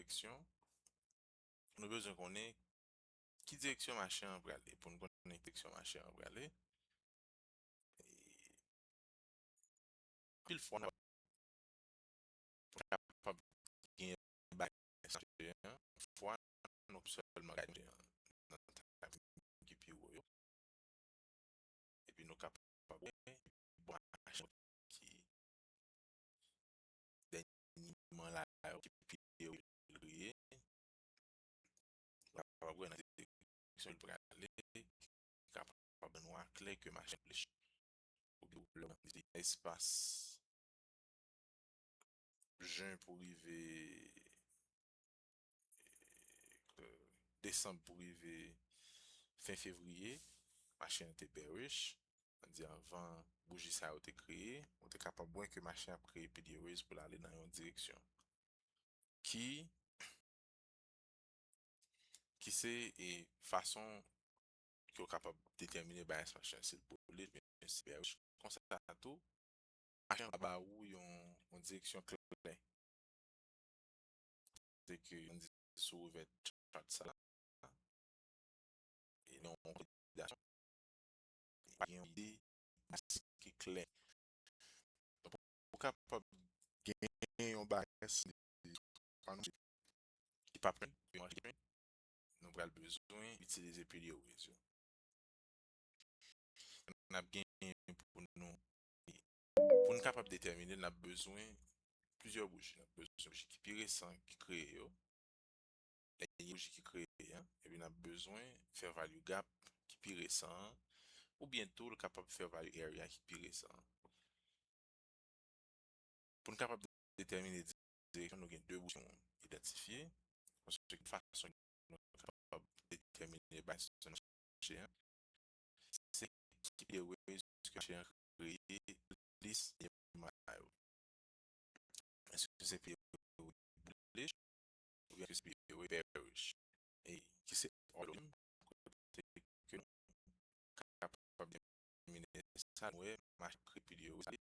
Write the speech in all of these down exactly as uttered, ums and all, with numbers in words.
direksyon, nou bezwen konnen ki direksyon mache an prale. Pou n konnen ki direksyon mache an prale, e, anpil fwa, n ap kapab gen bagay sa mache an, fwa nou sèlman gade mache an nan tablo ki pi wo yo. Epi nou kapab wè, bon, mache ki dènye moman la yo, ki pi wo yo, nou kapab wè nan direksyon li prale, ki kapab ban nou aklè ke mache an flechi. Oubyen lè w nan espas jen pou rive, e, desanm pou rive fen fevriye, mache an te bearish. Sa di anvan bouji sa yo te kreye, ou te kapab wè ke mache an ap kreye pilier raise pou l ale nan yon direksyon ki, ki se, e, fason ke w kapab detèmine bias mache an, si l bullish oubyen si l bearish. Konsa tou, mache an ba ou yon, yon direksyon klè. Se ke, ann di, si w ouvè chart sa, e nan yon konsolidasyon, pa gen yon ide ki klè. Donk, pou w kapab gen yon bias ki pa pran, nou pral bezwen itilize pilier raise yo. N ap gen pou nou, pou n kapab detèmine, n ap bezwen plizyè bouji. N ap bezwen bouji ki pi resan ki kreye yo. Lè gen bouji ki kreye an, epi n ap bezwen fair value gap ki pi resan an, oubyen tou l kapab fair value area ki pi resan an. Pou n kapab detèmine direksyon, nou gen de bouji nou idantifye. Paske fason nou kapab detèmine bias nan mache an, se ki pilier raise ke mache an kreye plis nan moman sa yo. Èske se pilier raise bullish oubyen èske se pilier raise bearish? E ki se all in, kote ke nou kapab detèmine sa, nou wè mache kreye pilier raise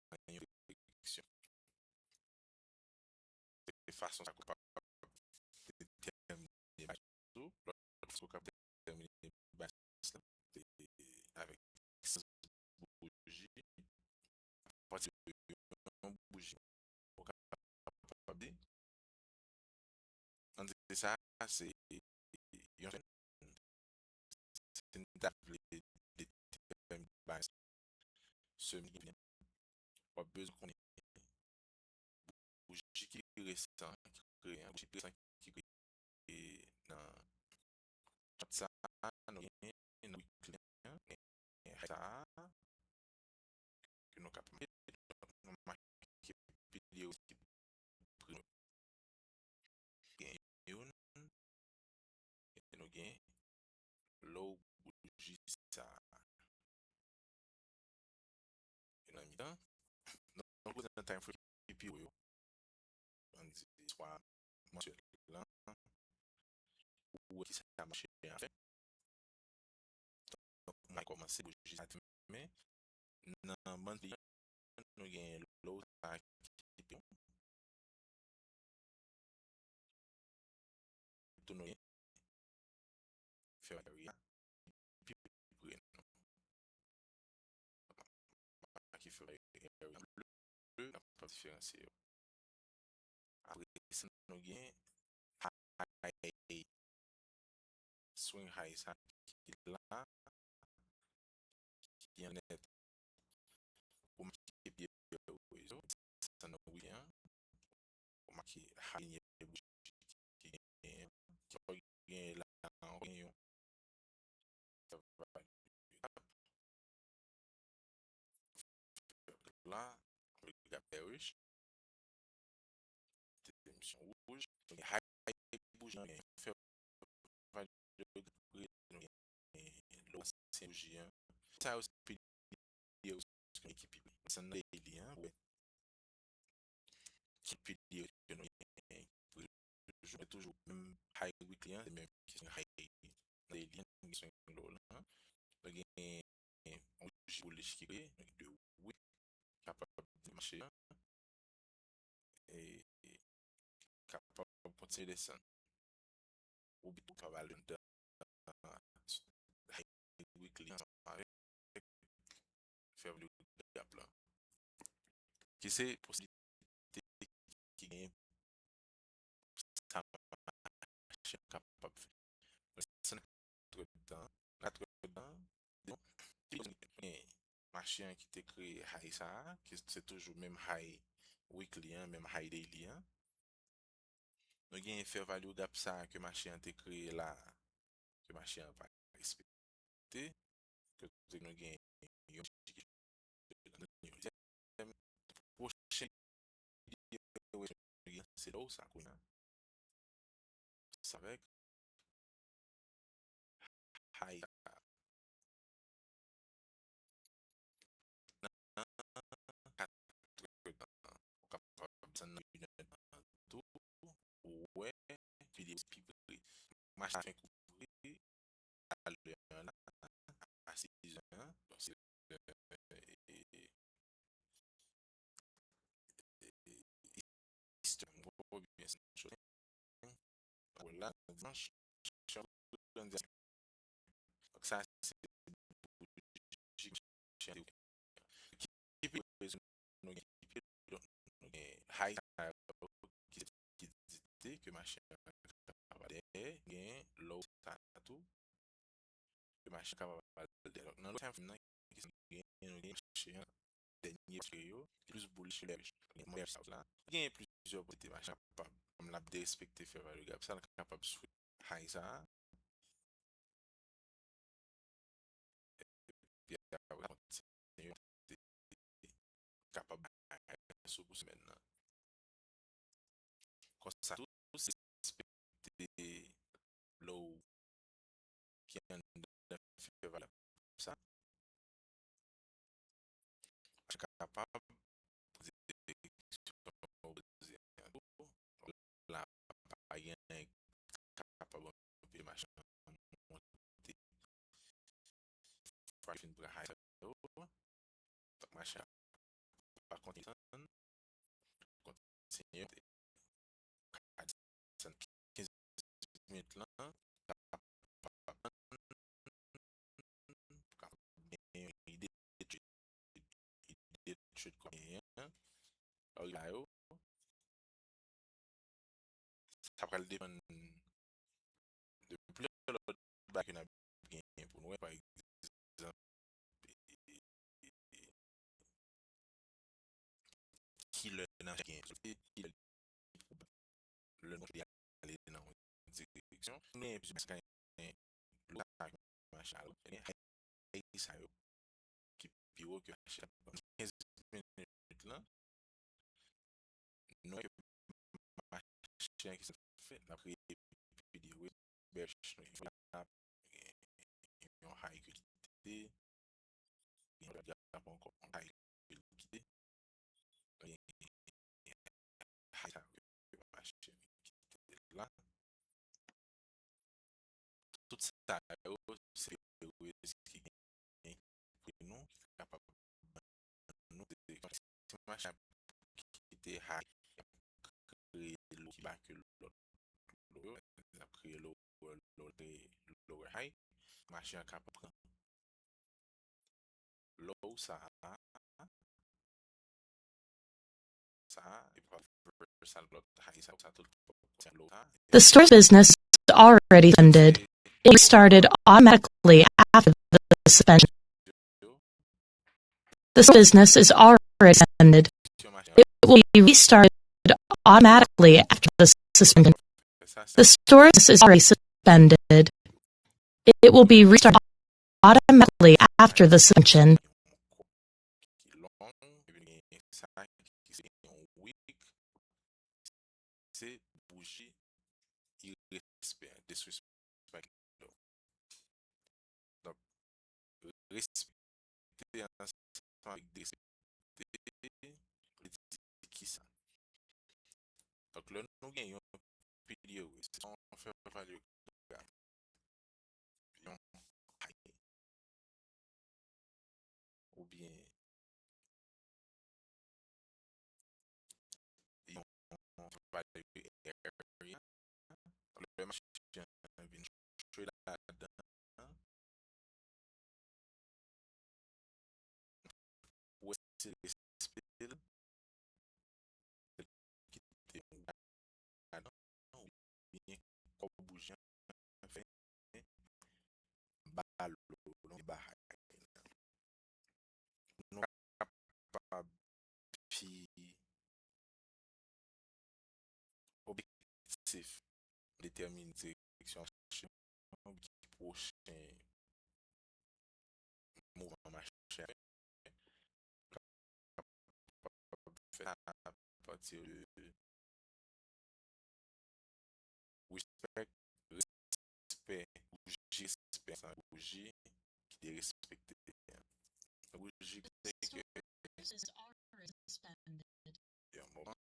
nan yon direksyon. Se fason sa ke w kapab detèmine bias ou, lòt fason w kapab detèmine bias la, se avèk sans bouji, apati de yon bouji, ou kapab di, ann di sa, se yon sèl, si n ta vle detèmine bias semèn ki vini an, w ap bezwen konnen bouji ki resan ki kreye an, bouji ki resan ki kreye nan chart sa, nou gen nan weekly an, gen high sa, ke nou kapab make, donk nou make pilier ki pri nou. Gen youn, e nou gen low bouji sa. E nan mitan, nou, nou poze nan time frame ki pi wo yo. Ann di swa mansyèl lan, pou wè kisa mache an fè. Donk, m a kòmanse bouji sa, men nan monthly an, nou gen low sa ki pi wo. Tou nou gen fair area pi pre nou. Make fair area an ble, n ap diferansye yo. Apre sa, nou gen high, swing high sa ki la, ki an nèt. Ou make pye rezo, sa nan wi an. Ou make high, dènye bouji ki genyen, ki genyen la ankò, gen yon la, li ap bearish. Te misyon wouj, gen high bouji an, gen fè valè, nou gen low ansyen bouji an. Sa yo se pilier yo, se ki pi pre. Desann nan daily an, wè ki pilier ke nou gen ki pre toujou, toujou menm high weekly an, se menm ki swing high nan daily an, gen swing low lan. Nou gen yon bouji bullish ki kreye, nou gen de wick kapab di mache an. E, e, kapab kontinye desann. Oubyen ou ka al anndan high weekly ansanm avèk fair value gap la. Ki se posibilite ki genyen sa mache an kapab fè. Nan katretan, katretan, mache an ki te kreye high sa a, ki se toujou menm high weekly an, menm high daily an. Nou gen fair value gap sa a ke mache an te kreye la, ke mache an pa respekte, kote nou gen yon dezyèm, pwochen videyo nou gen se low sa kounye a. Sa avèk high sa. Nan katretan, ou kapab desann nan inèdtan tou, ou wè videyo pi pre. Mache a fenk ouvri talè an la, a sizè an, donk se, e, e, e, istwa m kwè oubyen se yon chòt. Wè la, nan dimanch, chan tou nan dimanch. Donk sa se bouji ki pi rezon nou gen pi, donk nou gen high sa yo ki, ki dikte ke mache an kapab dèyè, gen low sa tou ke mache an kapab al dèyè. Donk nan low time frame nan, ki se gen, nou gen mache an dènye mache yo ki plis bullish ke bearish. Gen bearish out la. Gen plizyè kote mache an kapab, kòm l ap derespekte fair value gap sa, l kapab sweep high sa a. Epi apre kontinye monte, kapab bay sou pou semèn nan. Konsa tou, se respekte low ki anndan fair value sa. Kapab poze kesyon, poze an tou. La, pa gen anyen kapab anpeche mache an monte. Fwa l fin pran high sa yo, fòk mache an pa kontinye desann, kontinye monte. Ka desann kenz minit lan, pou kapab gen yon ide de trade, ide de trade kòm genyen an. Lè w rive la yo, sa pral depann de plizyè lòt bagay ke n ap genyen pou n wè, pa egzanp, kilè n ap gen, kilè lè nou te ale nan yon direksyon. Nou gen plizyè bagay, lè mache a, gen high sa yo ki pi wo ke mache a. Kenz minit lan, nou wè ke mache a ki sa fè, n ap kreye videyo bearish, nou gen la, yon high ke li kite, yon lòt gap ankò, yon high ke li kite. Gen high sa yo ke mache kite la. Tout sa yo, se risk ki genyen pou nou, ki kapab ban nou direksyon. Si mache a kite high, kreye low ki ba ke lòt low yo, l ap kreye lower, lower, lower high, mache a ka pran low sa a, sa a, epi pa reversal lòt high sa, sa tou, low sa a. The store's business is already suspended. It started automatically after the suspension. The store's business is already suspended. It will be restarted automatically after the suspension. The store's business is already suspended. It will be restarted automatically after the suspension. Ki long, epi nou gen sa ki se yon wick, se bouji irespè, disrespect. Donk, respekte ansanm avèk derespekte, li di kisa? Donk, lè nou gen yon pil de risk, se yon fair value gap, yon high, oubyen yon fair value area, se respè l, kite yon gad oubyen kò bouji an fè balo nan bagay. Nou kapab pi objektif, detèmine direksyon ki pwochen mouvman machin an kapab fè a pati de respect, respè, bouji, respè, sa bouji ki te respekte. Bouji ki te ke yon moman.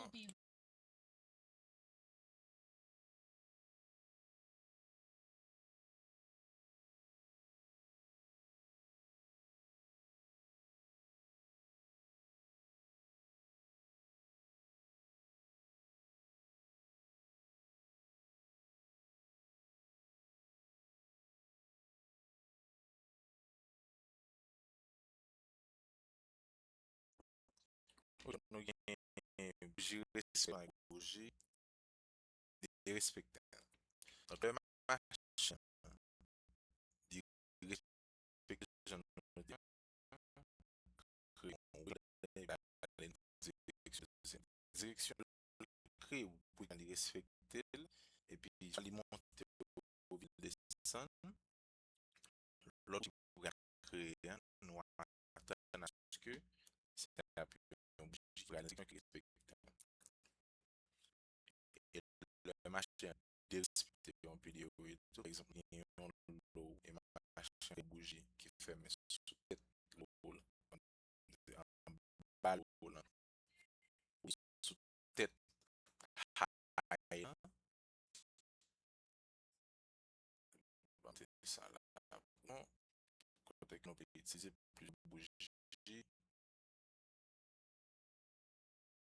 Nou gen bouji respè, bouji derespektan. Donk, lè machin an derespekte jan nou di, kreye yon wig, epi ale nan direksyon, direksyon l kreye wig lan, li respekte l, epi jan li monte oubyen desann, lòt ki pou pral kreye an, nou atann aske se ap yon bouji ki pral nan direksyon ki respekte. E lè machin an derespekte yon pil de wig tou, pa egzanp, gen yon lo e machin an bouji ki fèmen sou tèt lo lan, anba lo lan, sou tèt hay lan. Ban m te sa la pou nou. Kote ke nou pe itilize plizyè bouji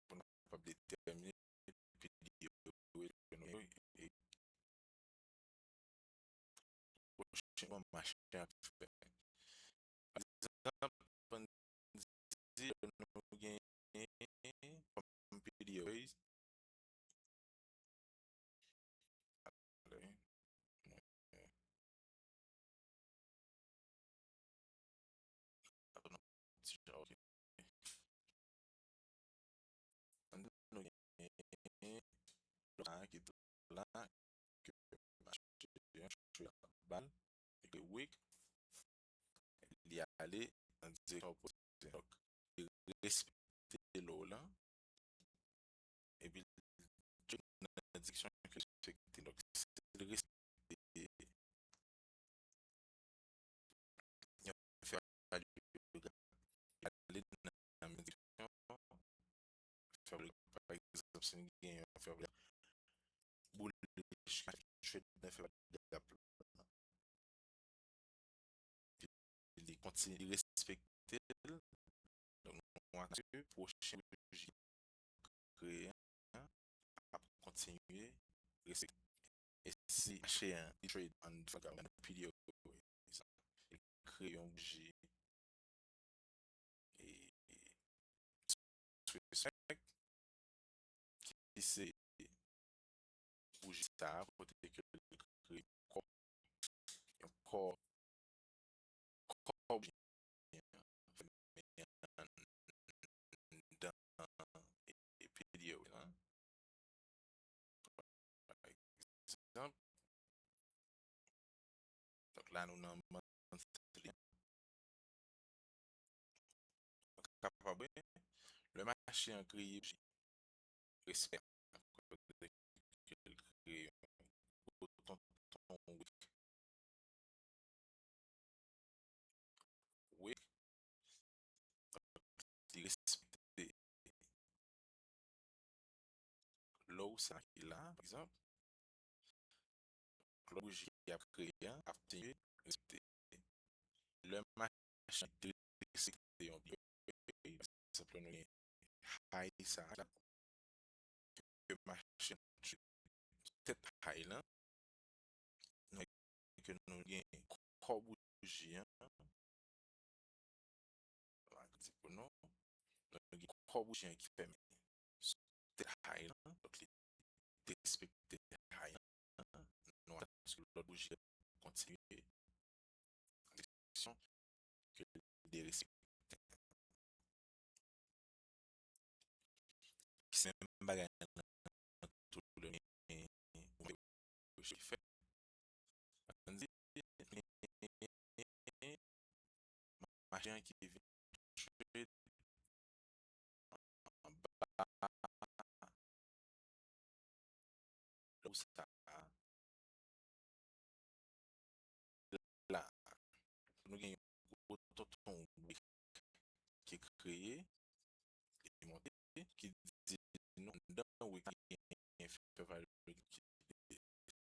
pou nou kapab detèmine pi ke nou e pwochen mouvman machin an ap fè. Pa egzanp, ann di nou genyen kòm pil de wig. Ann di nou genyen la ki tou la, ke machin an chwe anba l, e ke wig li ale nan direksyon opoze. Donk, li respekte lo lan, epi l chwe nan direksyon ke l respekte. Donk, si l respekte yon fè yoga, ale nan menm direksyon, fè yoga, pa egzanp, si n gen yon fè yoga boule, chwe nan fè yoga, li kontinye, li respekte l. Donk, nou wè ke pwochen bouji kreye an ap kontinye respekte. E si mache an li trade an diferan pil de wig, li kreye yon bouji e, e, respect, ki se bouji sa a, kote ke li kreye kò, yon kò, kò bouji an fèmen anndan e, e pil de wig lan. Pa egzanp, donk la nou nan monthly. Nou kapab wè, lè machin an kreye bouji respè, kote ke l kreye yon gwo tonton wig. Wig, li respekte lo sa ki la, pa egzanp, lòt bouji ki ap kreye an ap kontinye respekte. Lè machin an derespekte yon pye, pa egzanp, nou gen hay sa la, ke machin an sou tèt hay lan, nou wè ke nou gen kò bouji an, la ki di pou nou, Nou gen kò bouji an ki fèmen sou tèt high lan, donk li despekte high lan. Nou atann aske lòt bouji a kontinye an direksyon ke li derespekte. Se menm bagay nan tou le men ou fè. Ann di, men machin an ki vin trade anba lè sa la, nou gen yon gwo tonton wick ki kreye, ki monte, ki di nou anndan wick la gen fè valè ki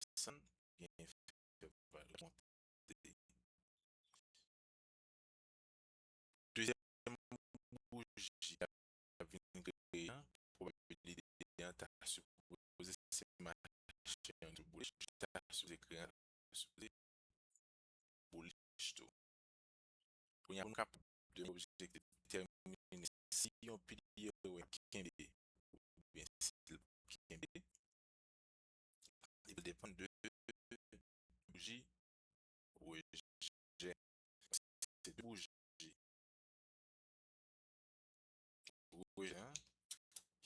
desann, gen fè valè monte. Dezyèm bouji a vin kreye an, pwobabilite an ta sipoze se machin an ki bullish, ta sipoze kreye an, ta sipoze bullish tou. Kounye a, pou nou kapab de objektif detèmine si yon piliye kenbe oubyen si l kenbe, li pral depann de bouji rejè. Se de bouji rejè ki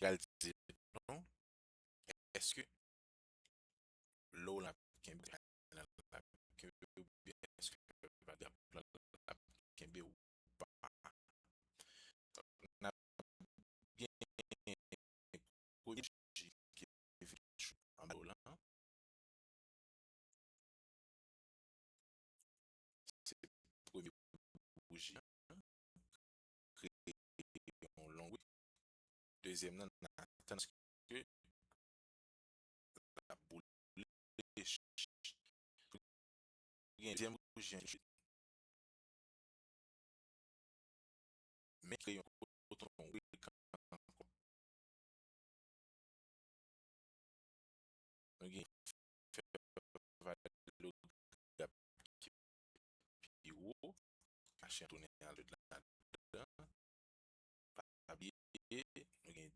pral di nou èske low la kenbe, high la kenbe, oubyen èske valè la kenbe ou pa. N ap gen premye bouji ki vin anba low la. Se premye bouji an, kreye yon long wick. Dezyèm nan, n atann aske l ap bullish. Gen dezyèm bouji an, men kreye yon tonton wick ankò. Nou gen fè valè low gap ki pi wo, machin an tounen al ladan. Pa bliye, nou gen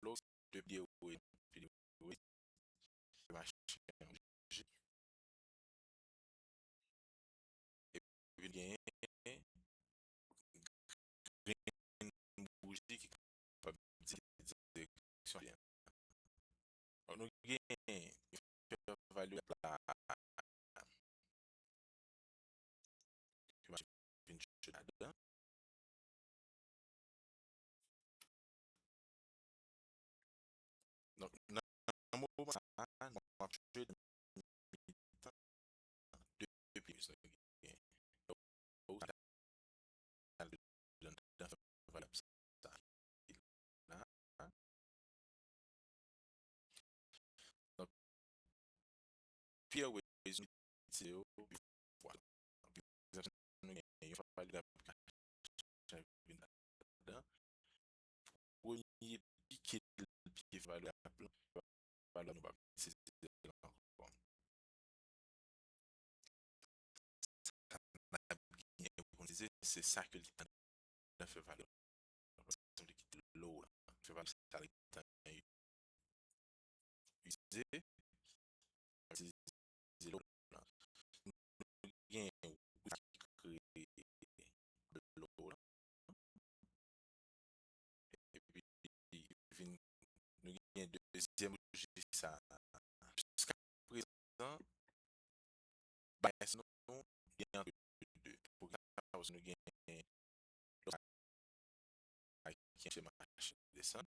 low de pye wo, pye wo, machin an bouje. Epi genyen grenn bouji ki kapab di direksyon li an. Donk, nou genyen fè valè la, ki mache vin chute ladan. Donk, nan moman sa a, nou ap trade mitan de pye. Nou gen low sa, nan valè sa la. Donk, pye yo itilize yo pi fwa. Pa egzanp, si nou gen yon valè ki ap chache vin ladan, premye pike l pike valè a, valè nou p ap itilize l ankò. Sa n ap genyen pou n itilize, se sa ke li nan fè valè. Sa li kite low la, fè valè sa li gentan itilize, itilize low la. Nou gen yon ki kreye low la. Epi vin, nou gen dezyèm bouji sa. Jiska prezan, bias nou gen antre de. Pou ki sa? Paske nou gen lòt sa ki anche machin desann.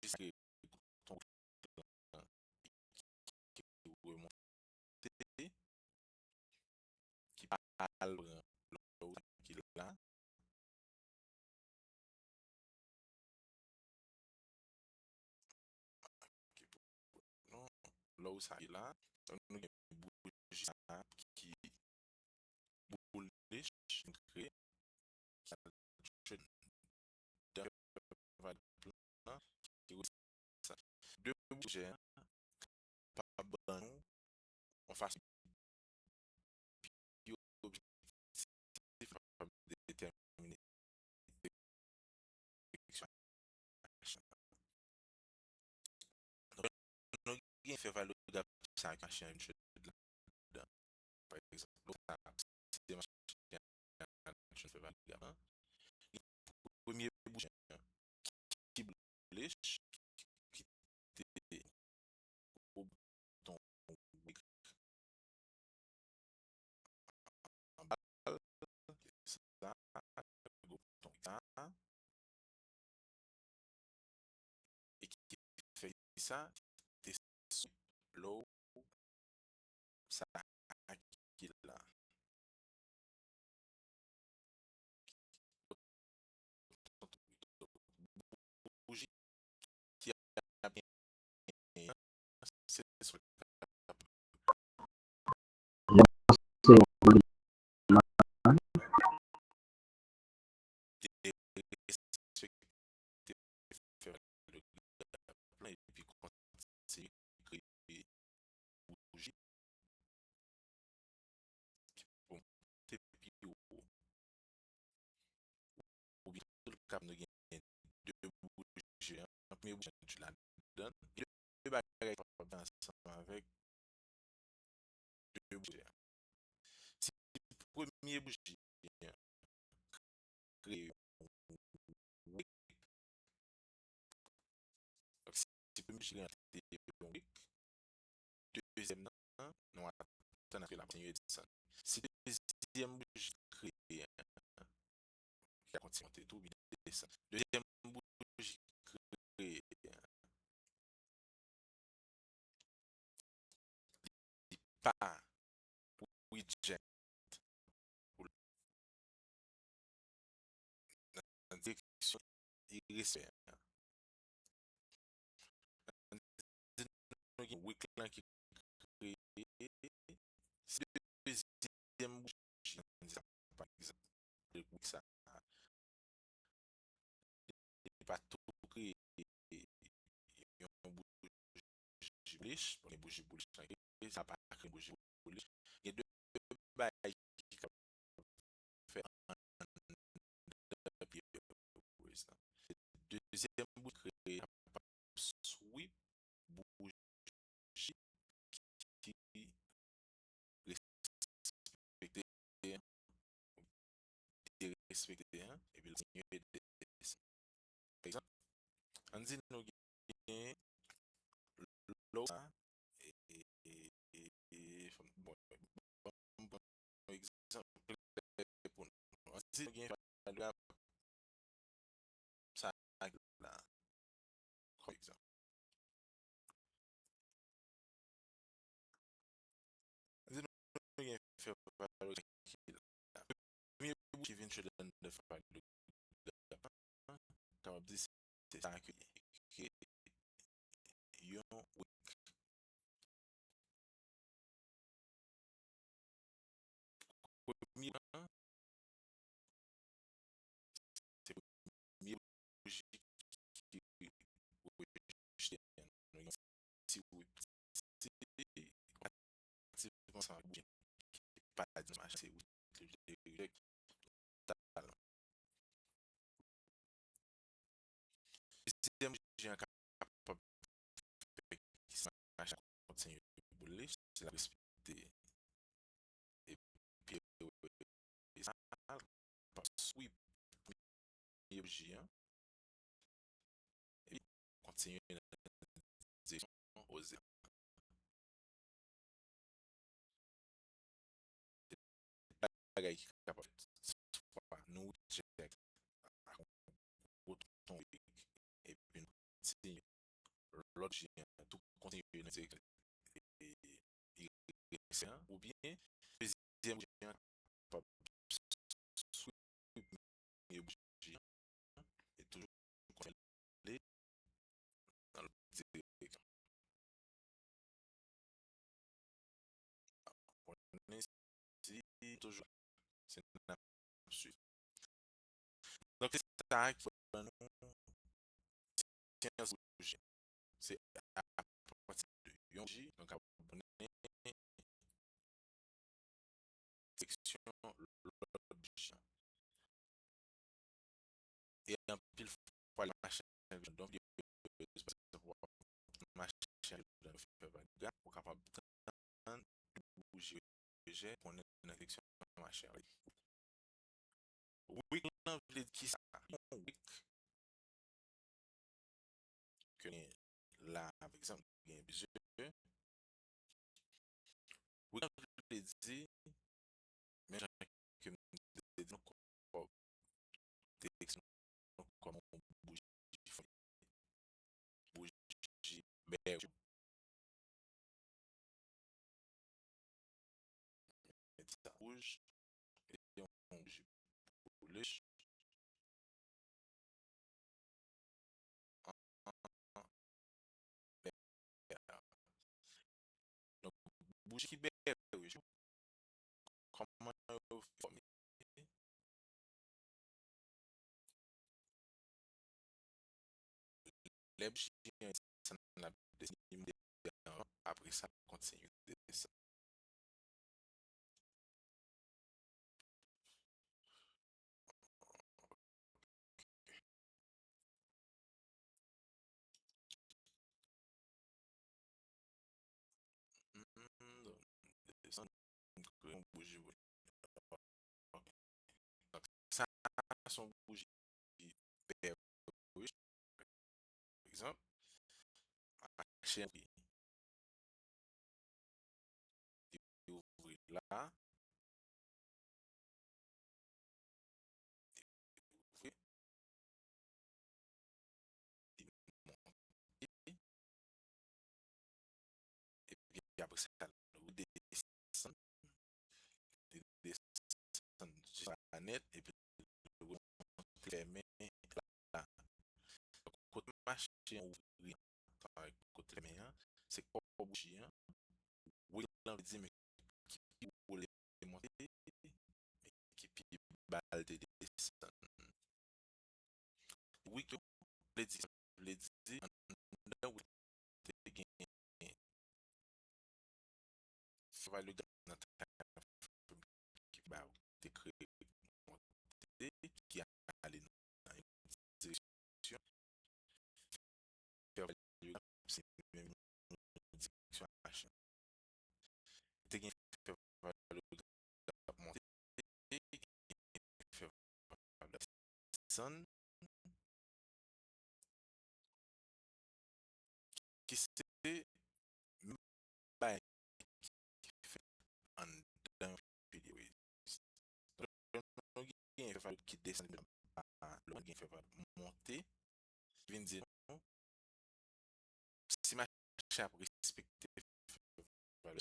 Jiska bouton ki remonte, ki pa al pran low ki la. Ki pou non, low sa ki la. Donk, nou gen bouji sa ki bullish, ki kreye, ki al trade dan valè plan ki redi sa. De bouji an kapab ban nou yon fason pi objektif, kapab detèmine gen fè paralogam sa ki mache an chè ladan. Pa egzanp, lè w ka se mache an chè fè paralogam lan, premye bouji an ki boule, ki te gwo bouton anba l, sa, gwo bouton sa, e ki fè sa, te sou lòw sa ki la. Bouji ki ap genyen an, se sou derespekte fè le plan epi kontinye kreye bouji ki pou monte pi wo. Oubyen tou, l kab nou gen de bouji an, premye bouji an di ladan, e de bagay ki kapab fè ansanm avèk de bouji an. Si premye bouji an kreye yon wake, donk, si premye bouji an te yon wake, dezyèm nan, nou atann aske l ap kontinye desann. Si dezyèm bouji kreye an, li ap kontinye monte tou, byen desann. Dezyèm bouji kreye an, li pa reject pou nan direksyon irespè an. Ann di nou gen wake lan ki kreye, si dezyèm bouji, ann di sa, pa egzanp, wake sa, li pa tou kreye yon bouji bullish, gen bouji bullish lan ki, sa pa kreye bouji bullish. Gen de bagay ki ka fè anndan pye Aries lan. Dezyèm bouji kreye kapab sweep bouji ki respekte, derespekte an, epi l kontinye desann. Pa egzanp, ann di nou gen lò sa, e, e, e, e, fò m, bon, bon, bon, bon egzanp klè pou nou. Ann di nou gen sa la, kòm egzanp. Ann di nou gen fè valorize ki la. Premye bouji ki vin chèche anndan valorize kapab di se sa ki, ki yon wake. Premye an, se premye bouji ki rejte an. Nou gen yon ti wake, ti, relativman san bouji ki pa di machin, se wake, li reject totalman. Dezyèm bouji an kapab fè ki sa machin kontinye bullish, si l ap respekte epi sa, l kapab sweep premye bouji an, epi kontinye nan direksyon oze. Bagay ki kapab fèt. Swa nou reject ak yon gwo ton wake, epi nou kontinye lòt bouji an tou kontinye nan direksyon e, e, e, oubyen dezyèm bouji an kapab sweep premye bouji an e toujou kontinye nan lòt direksyon. Konnen si toujou se n ap swiv. Donk, se sa ki fè ban nou syans bouji. Se apati de yon bouji, nou kapab konnen direksyon lòt bouji an. E anpil fwa, l ap mache avèk Jòdan, donk, mache avèk Jòdan, fè pa pwojè, konnen nan seleksyon machin an. Week lan vle di kisa? Yon week ke la, pa egzanp, gen plizyè. Week lan vle di, men jan ke m te di nou, kòm te eksplike nou kòman yon bouji fòme. Bouji bèj. Mete sa wouj. E yon bouji boule. Donk, bouji ki bèj yo, kòman yo fòme? Lè bouji an desann, l ap desann, li monte anvan, apre sa, l ap kontinye desann. Desann, kreye yon bouji. Donk, sa se yon bouji bèj, pa egzanp, mache antre. Li ouvri la. Li ouvri. Li monte. Epi apre sa, li redesann. Li desann jis la nèt, epi li remonte fèmen la. Kote mache an ouvri, kote fèmen an, se kò bouji an. Wi, l anvi di, men ki wo l te monte, men ki pi ba l te desann. Wi, ki vle di, vle di, anndan wi, te gen fè valè nan time frame ki ba ou te kreye, monte, ki ale nan yon direksyon. Fè valè se menm direksyon a machin. Te gen fè valè k ap monte, gen fè valè k ap desann. Ki se menm bagay ki fèt anndan yon pilye. Lè nou gen fè valè ki desann, lè nou gen fè valè monte, vin di nou, si mache ap respekte fè valè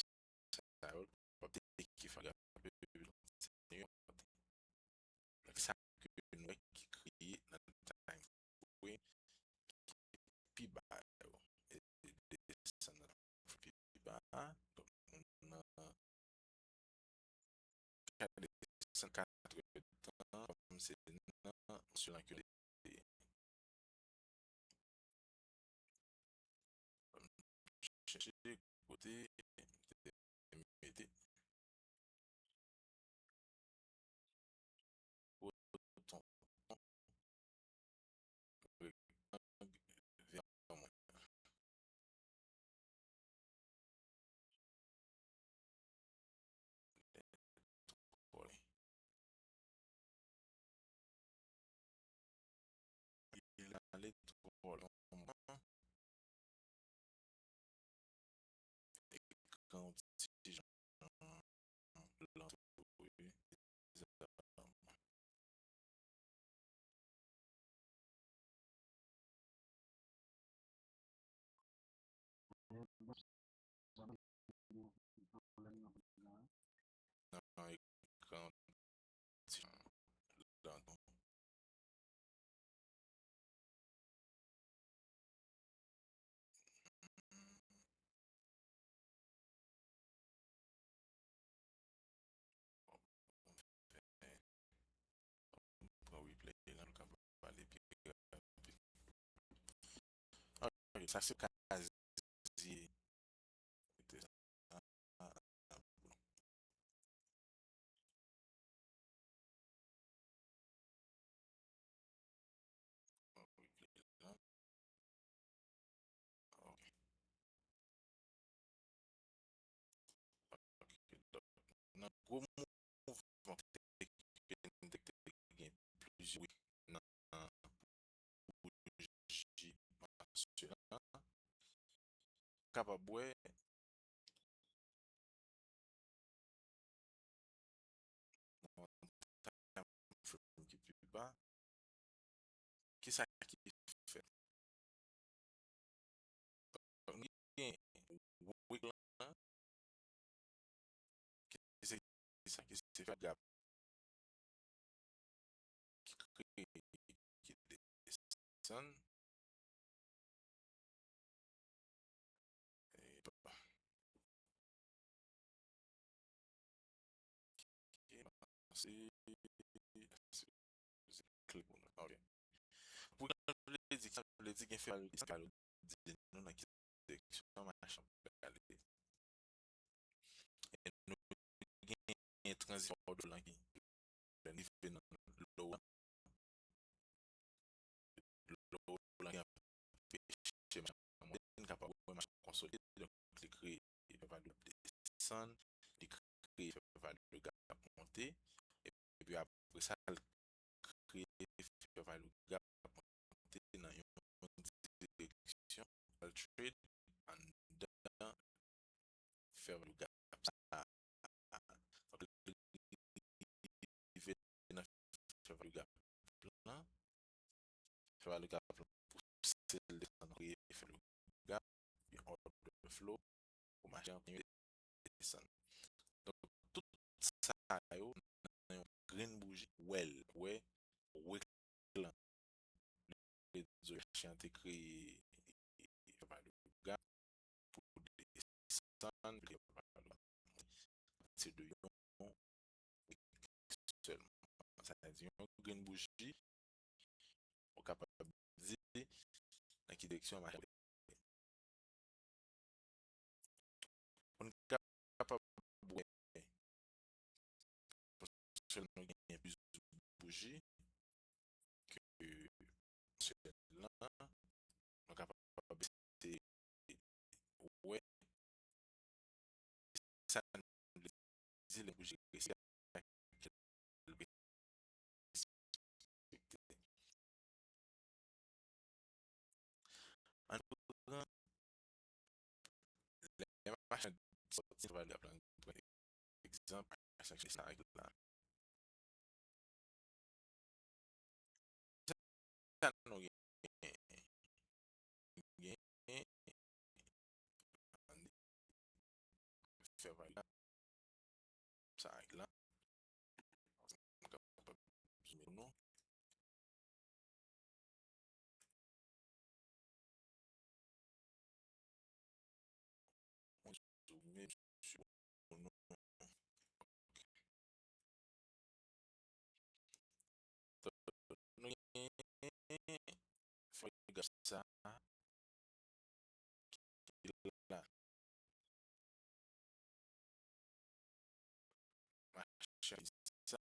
sa yo, l ap teke fè valè a pi lwen. Donk, sa ke nou wè ki kreye nan time frame ki pi ba yo. E desann nan pi ba. Donk, nou nan ka desann katretan, kòm se nan sila ke li te ye. Chèche kote m te mete. Bouton. Rektang vè mwen. Li ale twò lontan. Ekran yon ti jan lan tou wi. Nan ekran ti jan lan tou. Pran replay la, nou ka pale pi rapid. Ok, sa se kazye. Mete sa. Ok. Ok. Ok, donk, nan kapab wè yon time frame ki pi ba. Kisa ki fèt? Donk, nou gen wick lan, ki se, ki sa, ki se fè gap ki kreye, ki desann. Epa. Ok, se, se, se kle pou nou. Ok. Pou sa vle di, sa vle di gen fè al, sa vle di nou nan ki direksyon machin ap prale. E nou gen tranzisyon òdò lan ki lè n rive nan low lan, low lan ki anpeche machin an monte, n kapab wè machin an konsolide, donk li kreye fè valè desann, li kreye fè valè gap monte, epi apre sa, l kreye fè valè gap monte nan yon direksyon, al trade anndan fè valè gap sa. Donk, li rive nan fè valè gap lan, fè valè gap lan pouse l desann, kreye fè valè gap, yon order flow pou machin an kontinye desann. Donk, tout sa yo nan yon grenn bouji, w wè l, w wè wick lan, lè di machin an te kreye fè valè gap pou desann, kreye fè valè gap apati de yon sèlman. Sa vle di yon grenn bouji, ou kapab di nan ki direksyon machin ap prale. Pou n kapab wè, paske nou gen plizyè bouji ke sèl lan, nou kapab eseye wè sa n vle di lè bouji respekte. Ann pran lè machin sòti nan valè gap lan, pran egzanp machin sa ki la. Sa nou genyen? Genyen fè valè sa la. M kapab zoome pou nou. Mwen zoome sou nou. Nou gen fè gap sa ki la. Machin sa,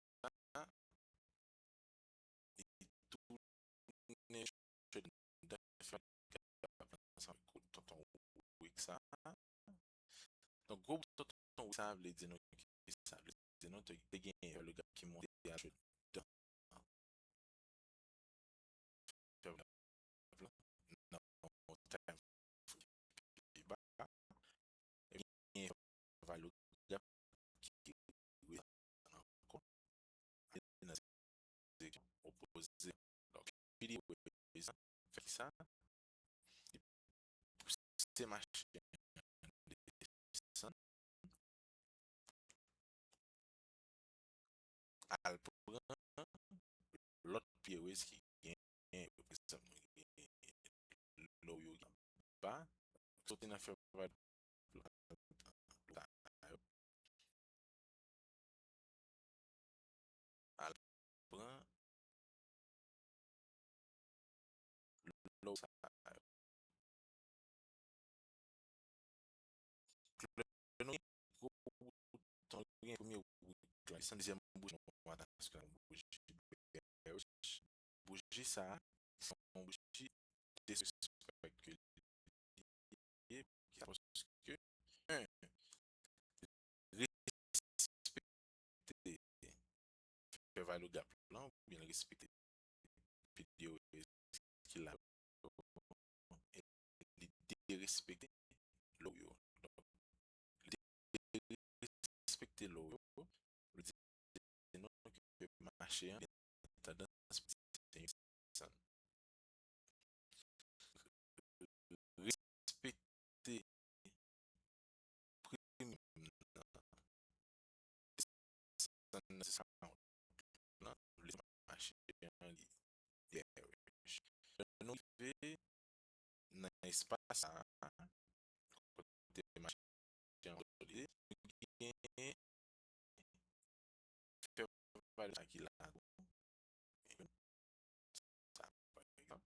li tounen chèn dan fè gap ansanm ak tonton wick sa. Donk, gwo bout tonton wick sa vle di nou ki sa? Vle di nou te, te gen le gap ki monte al chèn dan. Fè gap lan nan yon time frame ki pi ba, epi gen valè gap ki redesann ankò, ale nan direksyon opoze. Donk, P D O redesann, fè sa, li pouse machin an desann, al pran lòt P O S ki gen, pa egzanp, nou gen low yo ki anba, soti nan fè valè al pran low sa yo. Lè nou gen gwo bouton, nou gen premye wick lan, desann, dezyèm bouji nou atann, paske yon bouji bearish. Bouji sa a, se yon bouji disrespect ke li ye, paske, en, respekte fè valè gap lan, oubyen l respekte P D O ki la, e li derespekte mache an, gen tandans pou ti se yon desann. Respekte premye m nan. Desann nan se sa lan, lè mache an li bearish. Lè nou rive nan espas sa a, kote mache an konsolide, nou genyen fè valè sa ki la tou. Sa, pa egzanp.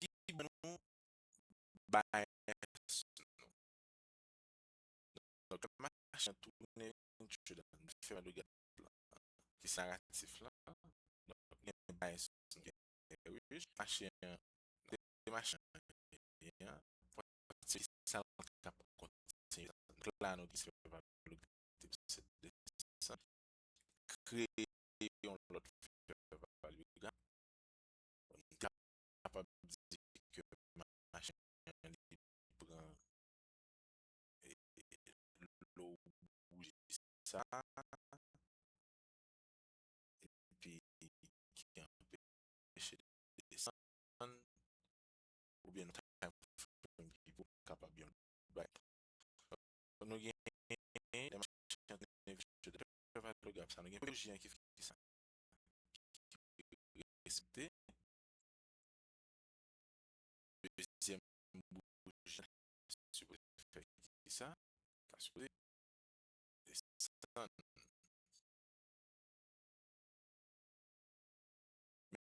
Ki ban nou bias nou. Donk, lè mache an tounen, nou fè valè gap la, ki se naratif la. Donk, gen bias, gen bearish, mache an, kote mache an ye an, pou se sa l ka kontinye. Donk, la, nou te fè valè gap, se desann, kreye yon lòt fè valè gap. Nou kapab di ke mache an li pran, e, lo bouji sa, epi ki anpeche desann, oubyen nou time frame ki pou kapab yon bay. Nou gen lè mache an tounen, fè valè gap sa, nou gen premye bouji an ki fè ki sa, ki respekte. Dezyèm bouji an sipoze fè ki sa? Sa sipoze desann.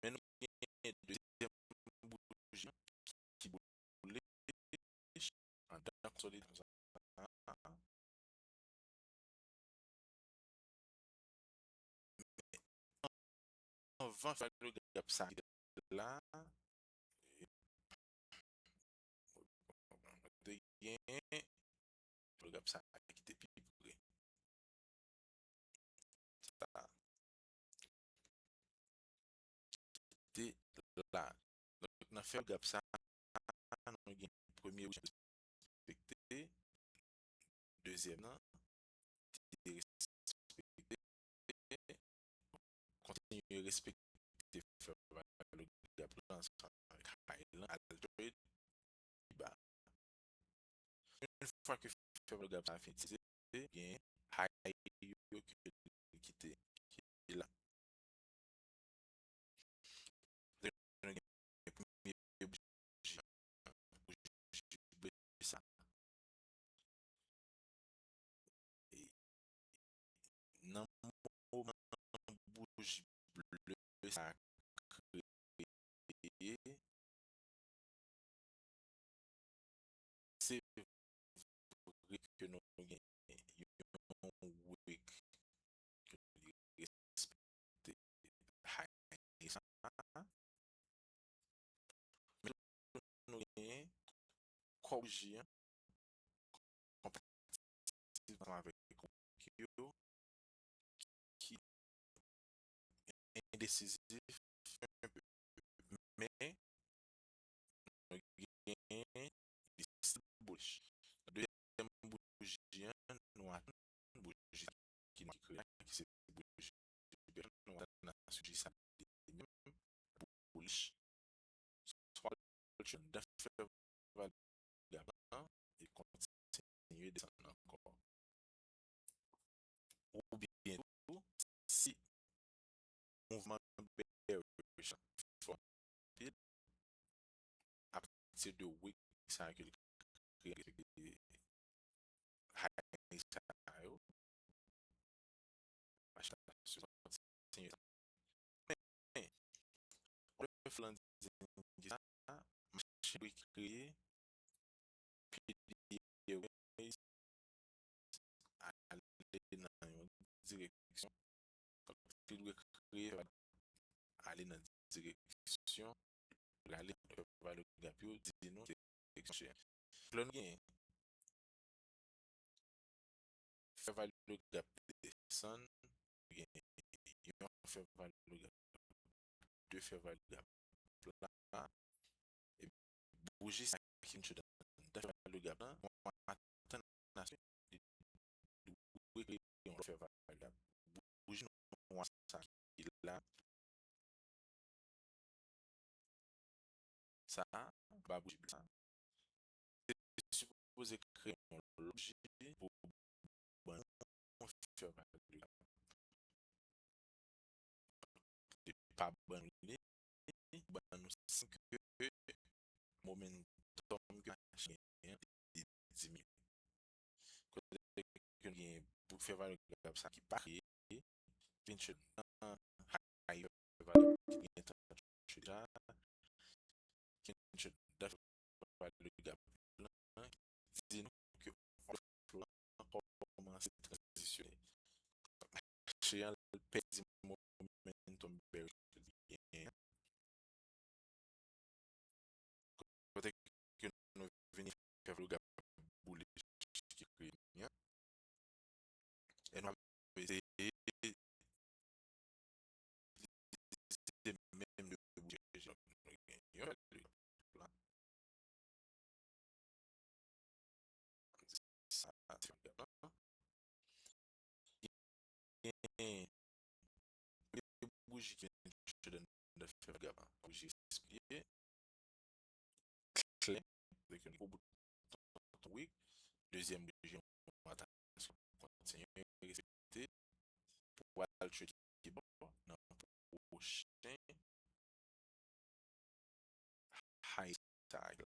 Men nou gen dezyèm bouji an ki boule anndan konsolidasyon sa. Men anvan fè valè gap sa ki te la, te gen valè gap sa ki te pi pre. Sa ki te la. Donk, nan fè gap sa, nou gen premye respekte, dezyèm nan, te respekte, kontinye respekte, fè valè gap la ansanm avèk high lan, al trade pi ba. Yon fwa ke fè valè gap sa fin itilize, gen high yo ke li kite, ki la. Nou gen premye bouji, bouji ble sa. E nan moman bouji ble sa kreye, se vre ke nou gen yon wick ke li respekte high sa, men nou gen kò bouji an konpativ ansanm avèk wick yo ki endesizif, men nou gen li still bullish. Dezyèm bouji an, nou atann bouji ki nou kreye la, ki se bouji bèl, nou atann nan bouji sa li menm bullish. Swa l andan fè valè gap lan e kontinye desann ankò. Oubyen tou, si mouvman bearish la fò anpil, apati de wick sa ke l kreye, high sa yo, machin la sou kontinye. Men, lè fè landing sa, machin dwe kreye pye de airways, ale nan yon direksyon. Li dwe kreye, ale nan direksyon, ale, valè gap yo di nou direksyon. Lè nou gen fè valè gap desann, gen yon fè valè gap, de fè valè gap la, e bouji sa ki n chou dan fè valè gap lan, mwen atann aswit li dwe kreye lè w fè valè gap. Bouji nwa sa ki la, sa, ba bouji blan sa, se sipoze kreye yon lòt bouji pou ban nou yon fè valè gap. Li pa ban nou li, ban nou siy ke momentum ke mache genyen an, li diminye. Kote ke nou gen pou fè valè gap sa ki pa kreye, Pinterest nan high valè ki gen tan deja, Pinterest nan fè valè gap lan, di nou ke flow an kòmanse tranzisyone. Mache an pèdi momentum bearish ke li genyen an. Kote ke nou vini fè valè gap bullish ki kreye an. E nou ap eseye itilize menm de bouji ke nou genyen la. Sa, se yon gap la. Gen de bouji ke Jordan nan fè gap la. Bouji esplike klè, avèk yon gwo bouton wick. Dezyèm bouji an, yon atak kontinye respekte pou al trade ki bò nan pwochen high sa a ki la.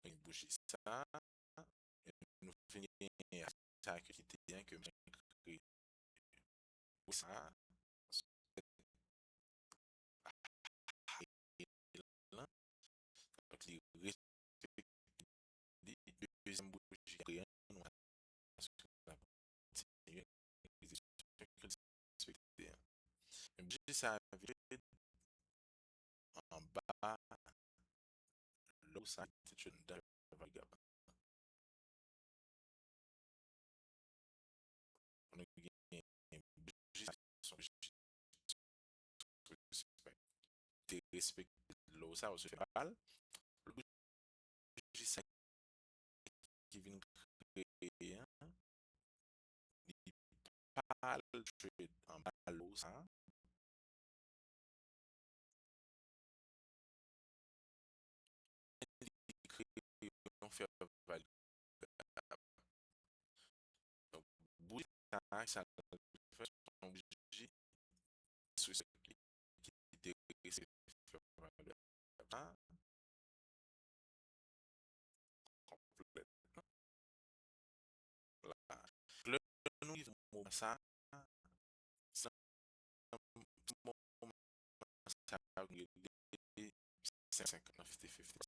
Bouji sa, nou fin gen atak ki te an ke m kreye. Pou sa, high lan, donk li respekte li, dezyèm bouji kreye an, nou kontinye, li respekte an. Men bouji sa vire anba lò sa ki te tchonn dan fè valè gap. Nou gen bouji sa, son bouji te respekte lò sa, ou se fè mal. Bouji sa ki vin kreye an, li pa al trade anba lò sa. Li kreye yon fè valè. Donk, bouji sa, sa l fè, se yon bouji sou ki, ki te resi fè valè sa konplètman. La. Lè nou rive nan moman sa, se nan moman sa nou rele senk senkant nan fifty fifty.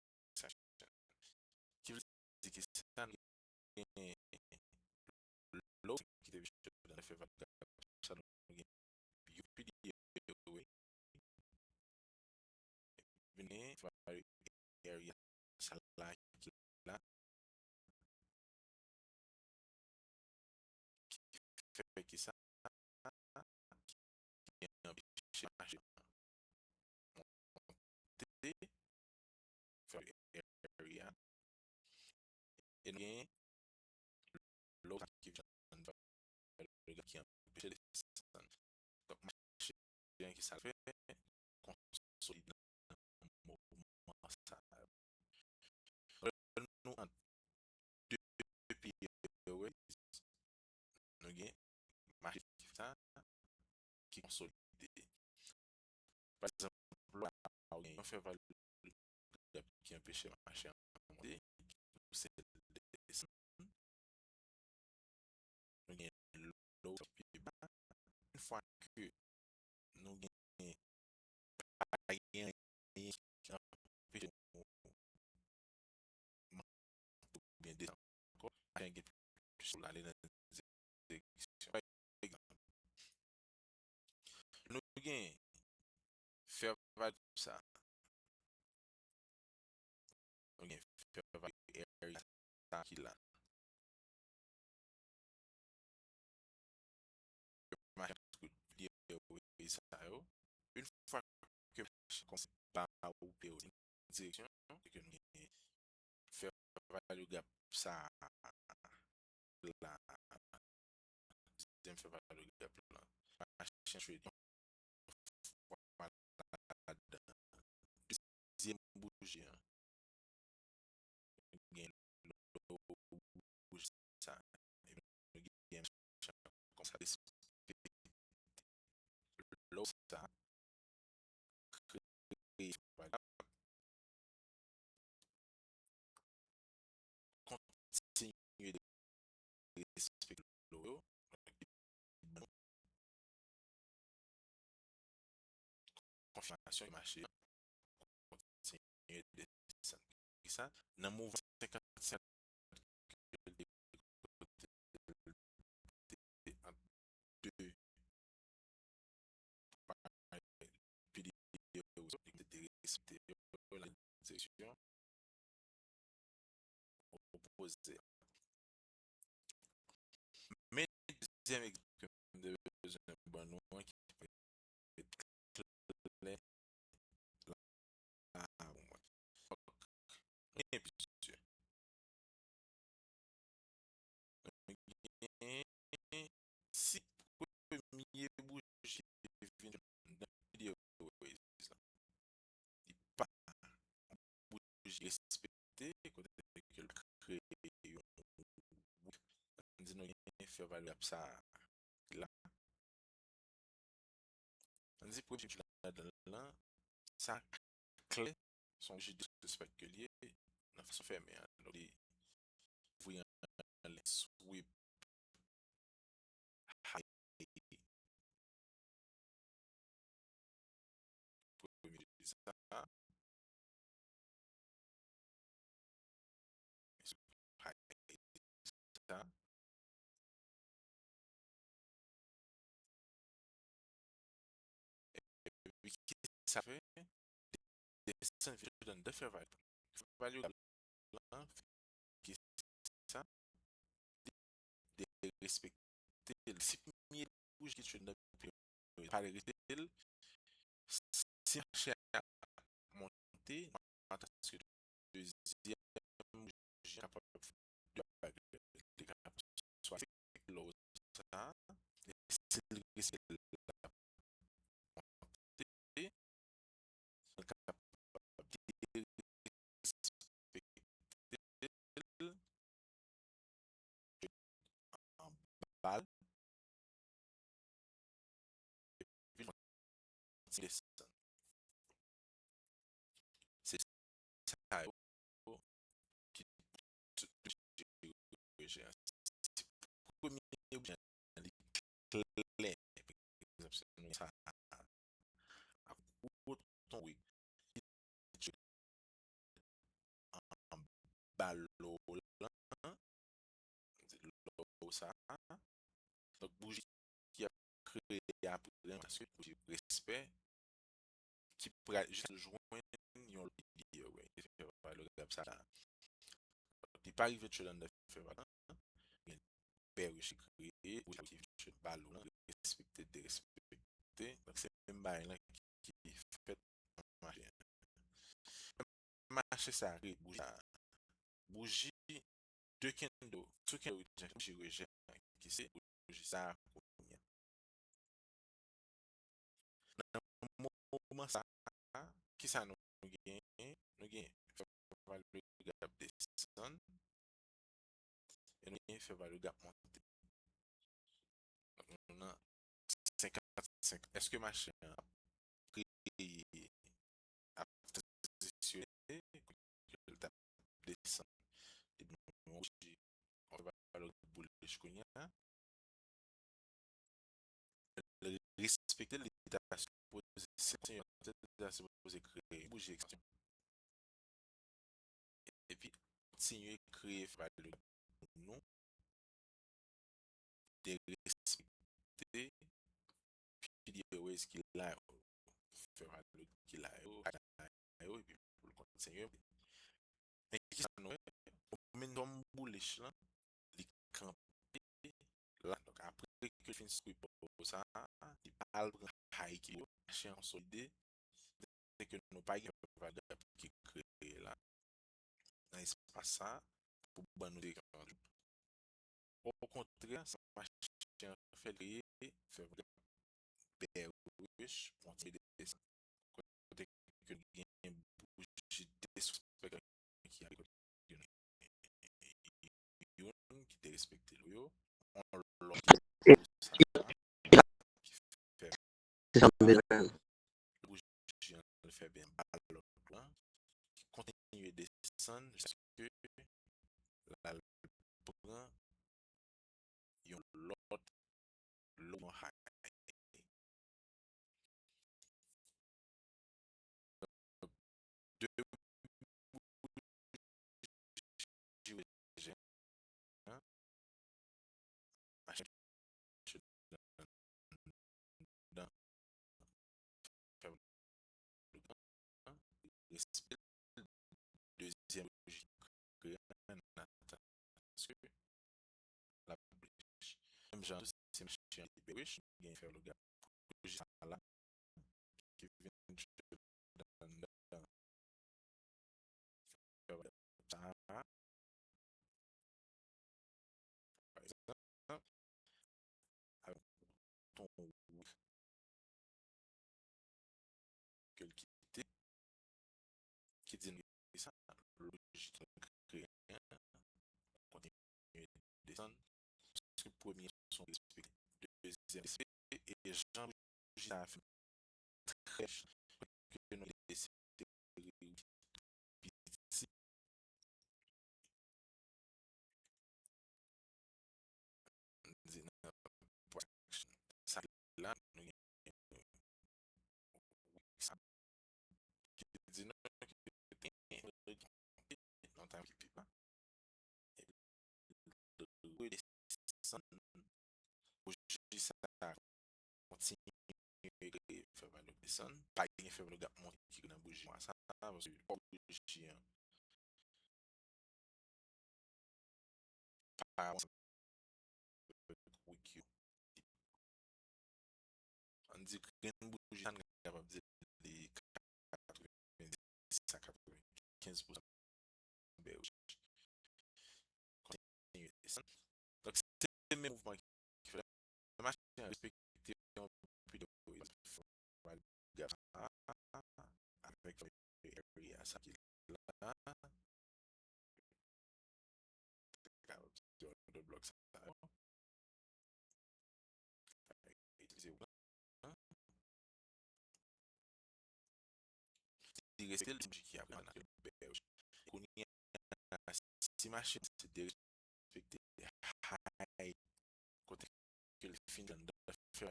Ki vle di ke sa nou gen lò ki te vin fè valè gap sa, nou gen U P D O A, vini fè area sa la ki la, ki fè ki sa ki anpeche mache an monte, fè area. E nou gen lò sa ki vin anba, ki anpeche desann. Donk, mache an ki sa l fè, konsolide nan moman sa yo. Lè nou ant de pye yo, nou gen mache ki fè sa, ki konsolide. Pa egzanp, la, ou gen yon fè valè ki anpeche mache an monte, ki pouse l desann. Nou gen lò ki pi ba. Yon fwa ke nou gen pa gen anyen ki anpeche nou monte oubyen desann ankò, pa gen plis pou l ale nan direksyon. Pa egzanp, nou gen fè valè sa. Nou gen fè valè area sa ki la. Mache sou pye sa yo. Yon fwa ke mache kòmanse ba ou pye yo direksyon, se ke nou gen fè valè gap sa. la, dezyèm fè valè gap la, machin an trade yon fwa ladan. Dezyèm bouji an, nou gen lòt bouji sa, epi nou gen machin an konsa, respekte lòt sa, kreye valè, kontinye derespekte lòt yo, konfimasyon ke mache kontinye desann. Ki sa? Nan mouvman senkant sèt ke l te, kote l te ant de pilye yo, li te derespekte yo nan direksyon opoze. Men dezyèm egzanp ke m te bezwen ban nou an ki pi klè la pou mwen. Fòk nou gen plizyè. Nou gen, si premye bouji vin nan videyo Waze la, li pa bouji respekte, kote ke l kreye yon, ann di nou gen fè valè gap sa la. Ann di premye bouji ladan l lan, sa klè, se yon bouji disrespect ke l ye, nan fason fèmen an. Donk, li ouvri anlè sweep high. Premye sa. Sa. Epi ki sa fè? Desann vin anndan fè valè. Fè valè yo lan, ki sa? Derespekte l. Si premye bouji ki trade nan pye yo pa respekte l, si mache a monte, an tanke dezyèm bouji kapab fè de bagay. Li kapab swa fè lò sa, e si l respekte l, l ap monte, l kapab derespekte l anba l, epi l kontinye desann. Se sa yo ki si premye bouji an li klè, pa egzanp, si nou sa, ak woton wi, anba lò lan, lò sa, donk bouji ki ap kreye apre an, paske bouji respè, ki pral jis jwenn yon lòt videyo, wi, fè valè gap sa la. Li pa rive trade anndan fè valè lan, men bearish kreye, bouji ki trade anba lò lan, respekte, derespekte. Donk, se menm bagay lan ki fèt nan mache an. Mache sa kreye bouji sa. Bouji de candle, two candle rejection, bouji rejè, ki se bouji sa kounye a. Nan moman sa, ki sa nou genyen? Nou genyen fè valè gap desann, e nou genyen fè valè gap monte. Donk, nou nan senkant senk. Èske mache an ap kreye, ap tranzisyone, ke l t ap desann, li ban nou yon bouji, yon valè bullish kounye a? L respekte l, li ta sipoze, se yon, li ta sipoze kreye yon bouji ekspansyon. Epi kontinye kreye valè pou nou, derespekte pilye Waze ki la yo, fè valè ki la yo, la yo, epi pou l kontinye. Men ki sa nou wè? Momentum bullish lan, li kanpe la. Donk, apre ke l fin sweep bò sa, li pa al pran high ki yo, mache an konsolide, se ke nou pa gen valè gap ki kreye la, nan espas sa, pou ban nou de Okontrè, sa machin an fè l kreye, fè bearish, yon ti desann. Kote ke nou gen bouji desann ki ale kote youn ki te respekte l yo, yon lòt ki sa ki fè bouji an fè byen ba lòt la, ki kontinye desann jiskaske l al pran yon lòt, lòt high. De bouji rejè, an, machin nan fè respè dezyèm bouji kreye an nan tan paske l ap bouji. Menm jan tou, si machin an te bearish, gen fè logam bouji sa la ki vin jwenn anndan fè logam sa a, pa egzanp, avèk ton wick ke l kite, ki di nou sa, lojik kreye an kontinye desann, paske premye son respekte, dezyèm respekte, e jan bouji sa a fè trè ke nou lese piti. Di nan price action. Sa la, nou gen sa ki di nou ke te gen yon tan ki pi ba. Redesann bouji sa a kontinye fè valè desann. Pa gen fè valè gap monte ki nan bouji nwa sa a, paske bouji an pa wick yo. Ann di grenn bouji sa, n kapab di li katrevenndis a katrevenkenz pousan bearish. Kontinye desann. Donk, se menm mouvman ki fè la. Machin an respekte yon pli de gap sa a, avèk area sa ki la. Kapab di order block sa yo. Itilize ou an. Li reste l, ki apre nan bearish. Kounye a, si machin se derespekte high, kote ke l fin anndan fè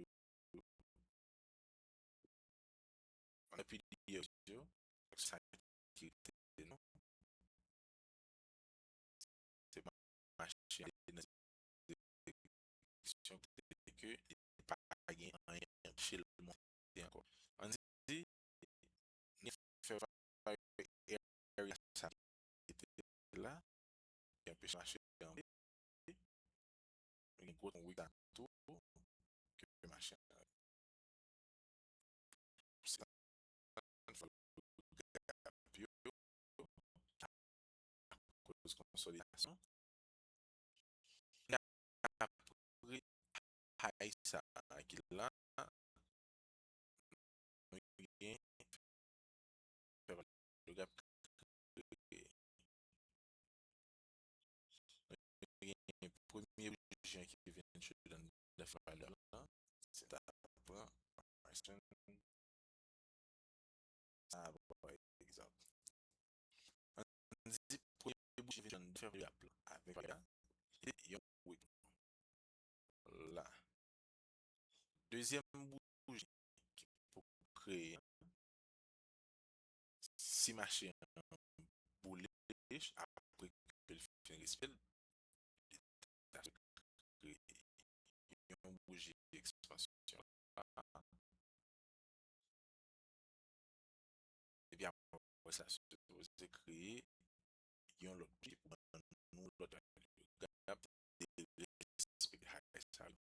anpil yo, sa ki rete nou, se machin nan direksyon kote ke li pa gen anyen anpeche l monte ankò. Ann di, li fè area sa ki te la, ki anpeche mache antre. Gen gwo ton wick la tou, ke mache antre. Sa fè gap yo akoz konsolidasyon. Apre high sa ki la, nou gen fè valè gap kreye. Nou gen premye bouji an ki vin chute anndan fè valè la. Se ta pran action sa, pa egzanp. Ann di premye bouji vin chute anndan fè valè la avèk la. Se yon wick la. Dezyèm bouji ki pou kreye, si mache an bullish, apre ke l fin respè l, li ta kreye yon bouji ekspansyon la. Epi apre sa, sipoze kreye yon lòt bouji pou ban nou lòt valè. Gade, derespekte high sa yo.